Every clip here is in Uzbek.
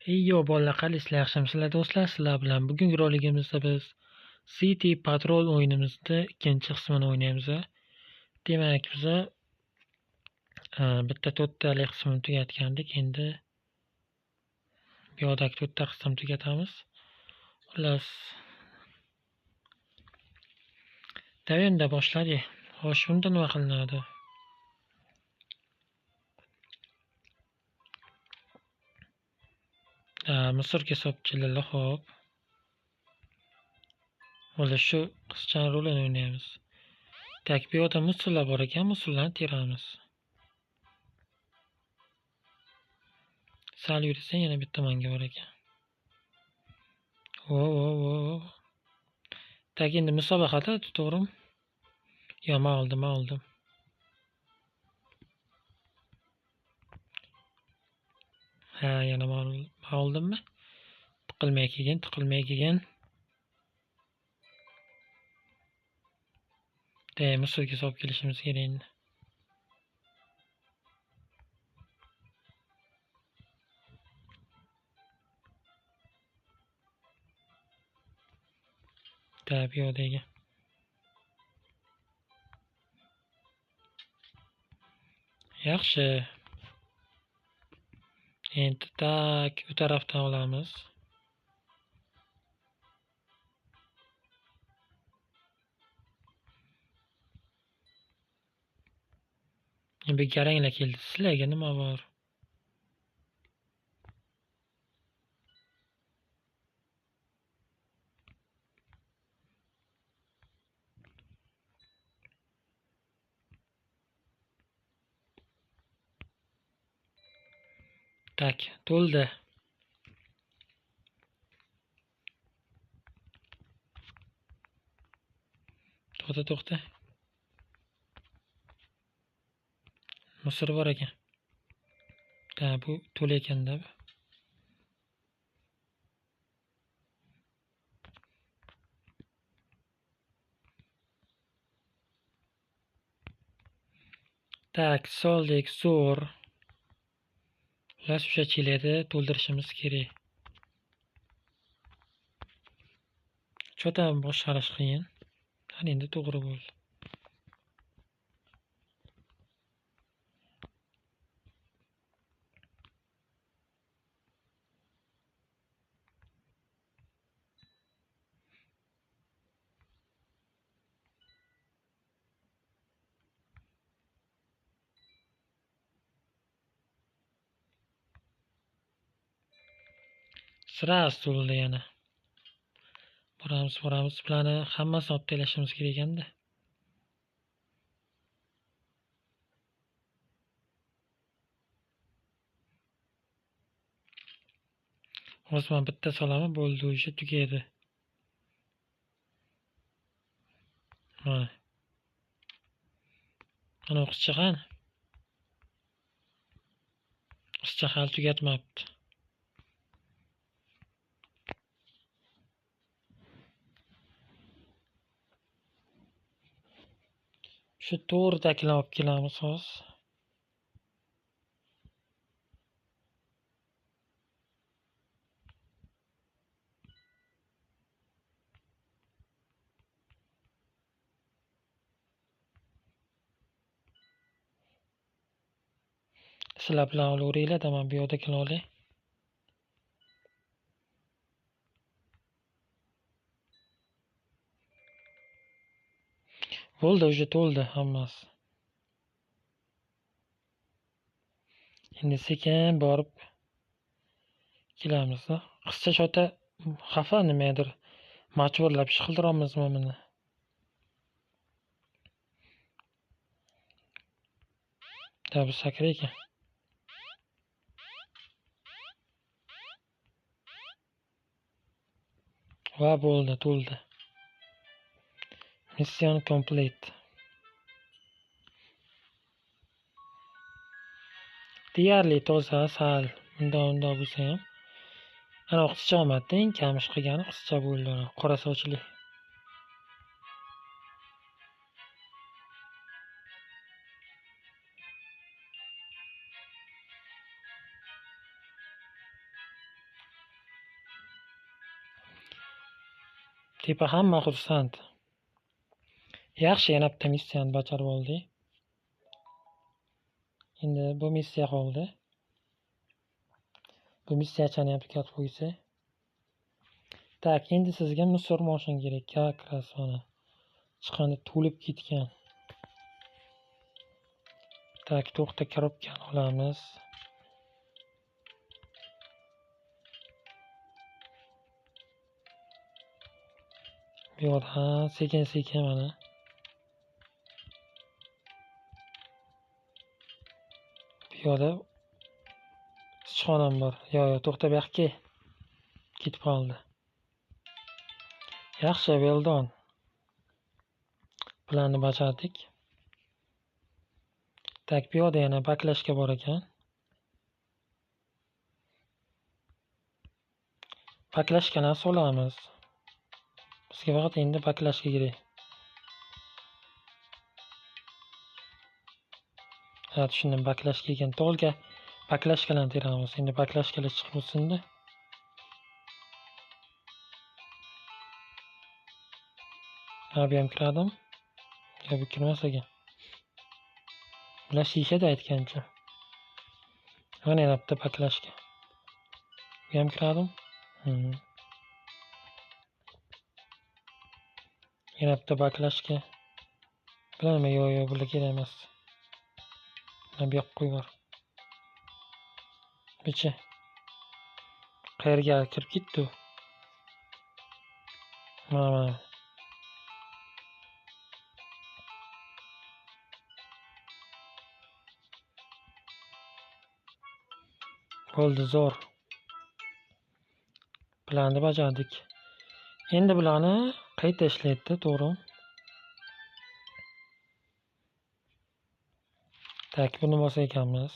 Yo bolalar, qalaysizlar, yaxshimisizlar do'stlar? Sizlar bilan bugungi roligimizda biz City Patrol o'yinimizda ikkinchi qismini o'ynaymiz. Demak, biz bitta to'rttalik qismini tugatgandik. Endi bu yoqdagi to'rtta qismni tugatamiz. Xullas, endi boshladik. Xo'sh, unda nima qilinadi? Misrga solib keladi, xo'p. Bo'ldi, shu qizchani rolini o'ynaymiz. Tak, bu yoqda musullar bor ekan, musullarni teramiz. Sal yursang yana bitta manga bor ekan. Vo, vo, vo. Tak, endi musobaqada, to'g'rimi? Yo, men oldim, men oldim. Ha, yana men oldimmi? Tiqilmay kelgin, tiqilmay kelgin. De, Misrga solib kelishimiz kerak endi. Da, bu yoqdagi. Yaxshi. Endi tak, bu tarafdan olamiz. Endi garanglar keldi. Sizlarga nima bor? Tak, to'ldi. To'xta, to'xta. Misr bor ekan. Ha, bu to'la ekanda bu. Tak, soldik, zo'r. Xullas, o'sha chelakni to'ldirishimiz kerak. Cho'tam boshqarish qiyin. Qani endi to'g'ri bo'ldi. Sirasi to'ldi yana. Boramiz, boramiz. Bularni hammasini olib tashlashimiz kerak ekanda. Hozir men bitta solaman, bo'ldi, o'sha tugaydi. Mana. Mana qizcha qani? Qizcha hali tugatmabdi. Shu to'g'ridagini olib kelamiz hozir. Sizlar bilan olaveringlar, man bu yoqdagini olay. Bo'ldi, o'sha to'ldi hammasi. Endi sekin borib kelamiz. Qizcha shota xafa nimadir majburlab ish qildiramizmi buni? Da, bu sakra ekan. Va bo'ldi, to'ldi. Mission complete. Deyarli toza, sal bundoq bo'lsa ham. Ana qizcha olmadi, eng kam ish qilgani qizcha bo'ldi, qora sochli. Tepa hamma xursand. Yaxshi, yana bitta missiyani bajarib oldik. Endi bu missiya qoldi. Bu missiyachani ham tugatib qo'ysa. Tak, endi sizga musor moshin kerak. Как раз mana. Chiqindi to'lib ketgan. Tak, to'xta, korobkani olamiz. Bu yoqdan sekin-sekin mana. Bu yoqda sichqon ham bor. Yo, yo, to'xta, bu yoqqa kel. Ketib qoldi. Yaxshi, well done. Planni bajardik. Tak, bu yoqda yana baklashka bor ekan. Baklashkani solamiz. Bizga faqat endi baklashka kerak. Ha, tushundim, baklashka ekan. To'g'ri, baklashkalarni teramiz. Endi baklashkalar chiqib o'tsin-da. Ha, bu ham kiradimi? Yo, bu kirmas ekan. Bular shishada aytgancha. Mana yana bitta baklashka. Bu ham kiradimi? Yana bitta baklashka. Bilaman, yo'q, yo'q, bular kerak emas. Mana bu yoqqa qo'yib yubor. Buchi. Qayerga kirib ketdi u? Mana, mana. Bo'ldi, zo'r. Planni bajardik. Endi bularni qayta ishlaydi, to'g'ri. Tak, buni bosar ekanmiz.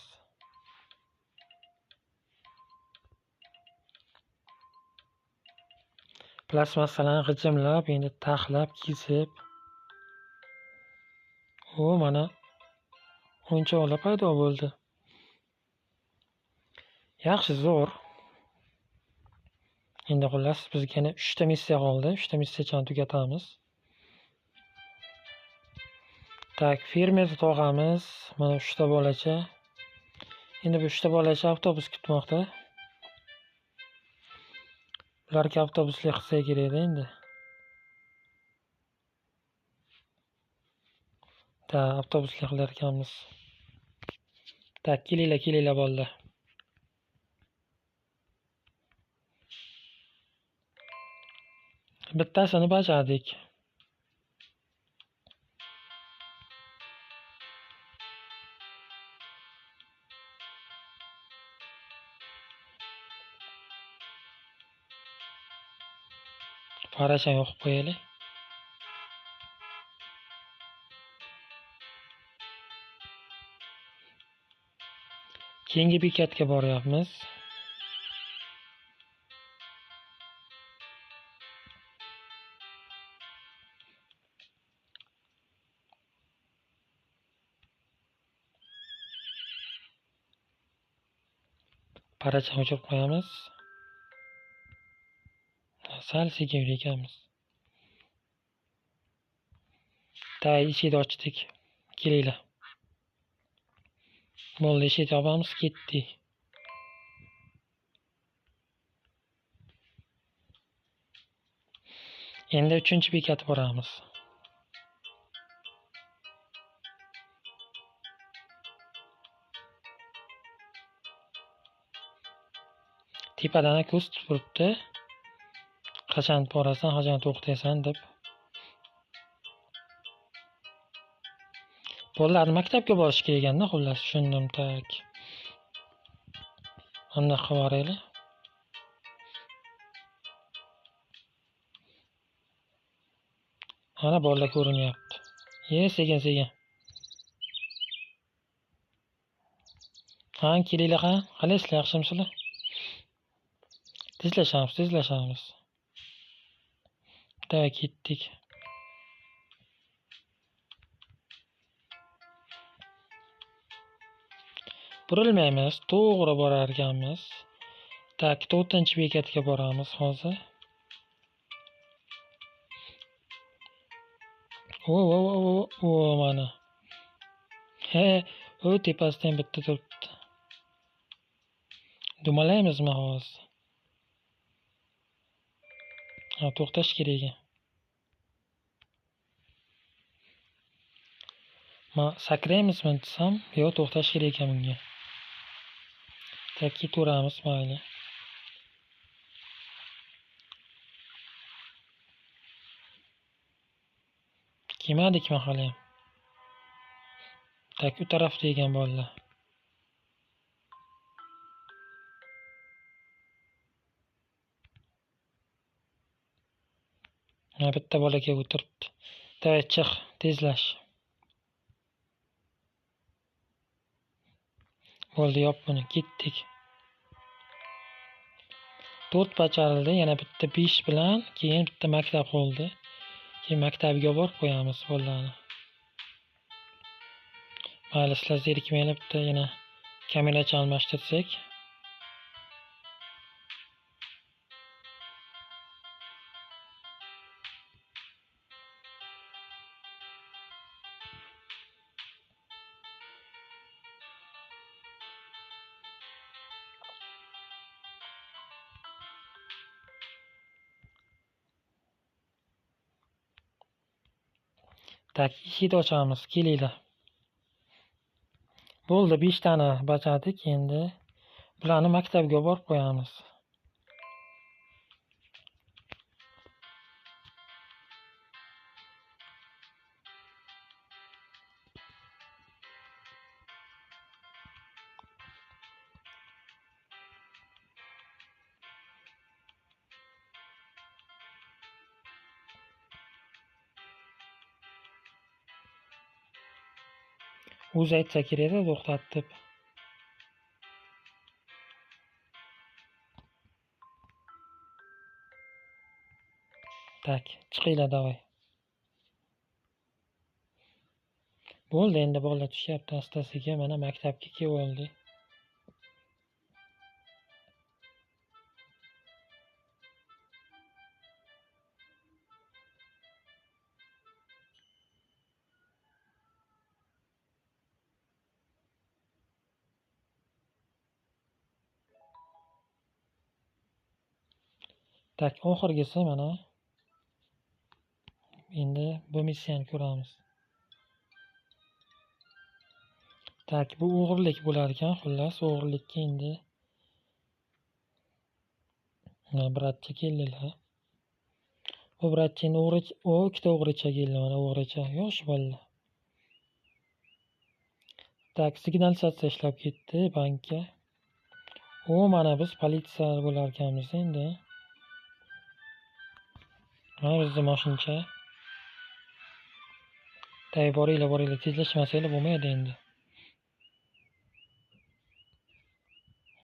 Plastmassalarni g'ijimlab, endi taxlab, kesib. U mana o'yinchoqlar paydo bo'ldi. Yaxshi, zo'r. Endi xullas bizga yana 3 ta missiya qoldi. 3 ta missiyachani tugatamiz. Tak, fermer tog'amiz, mana 3 ta bolacha. Endi bu 3 ta bolacha avtobus kutmoqda. Ularga avtobusli qilsa kerak endi. Ta, avtobusli qilar ekanmiz. Tak, kelinglar, kelinglar bolalar. Bittasini bajardik. Farashani yoqib qo'yaylik. Keyingi bekatga boryapmiz. Parachani o'chirib qo'yamiz. Sal sekin yurar ekanmiz. Tay, eshikni ochdik. Kelinglar. Bo'ldi, eshikni yopamiz, ketdik. Endi 3-bekatga boramiz. Tepadan ko'z tutib turibdi. Qachon borasan, qachon to'xtaysan deb. Bolalar maktabga borish kerak ekanda, xullas tushundim, tak. Mana qilib boraylik. Mana bolalar ko'rinyapti. Ye, sekin sekin. Ha, kelinglar, ha. Qalaysizlar, yaxshimisizlar? Tezlashamiz, tezlashamiz. Davay, ketdik. Burilmaymiz, to'g'ri borar ekanmiz. Tak, 4-bekatga boramiz hozir. O, o, o, o, mana. He, u tepasida ham bitta turibdi. Dumalaymizmi hozir? Ha, to'xtash kerak ekan. Ma sakraymizmi desam, yo'q, to'xtash kerak ekan bunga. Tak, ketaveramiz, mayli. Kelmadikmi hali ham? Tak, u tarafda ekan bolalar. Mana bitta bola kelib o'tiribdi. Davay, chiq, tezlash. Bo'ldi, yop buni, ketdik. 4 bajarildi, yana bitta 5 bilan, keyin bitta maktab qoldi. Keyin maktabga borib qo'yamiz bolalarni. Mayli, sizlar zerikmanglar, bitta yana kameracha almashtirsak. Tak, eshikni ochamiz, kelinglar. Bo'ldi, 5 tani bajardik, endi bularni maktabga borib qo'yamiz. O'zi aytsa kerak-da, to'xtatib. Tak, chiqinglar, davay. Bo'ldi, endi bolalar tushyapti asta-sekin, mana maktabga kelib oldi. Tak, oxirgisi mana. Endi bu missiyani ko'ramiz. Tak, bu o'g'irlik bo'lar ekan, xullas, o'g'irlikka endi mana bratcha keldilar. Bu bratcha endi o'g'ri, o ikkita o'g'richa keldi, mana o'g'richa, yosh bolalar. Tak, signalizatsiya ishlab ketdi bankka. O, mana biz politsiya bo'lar ekanmiz endi. Mana bizning mashincha. Tay, boringlar, boringlar, tezlashmasanglar bo'lmaydi endi.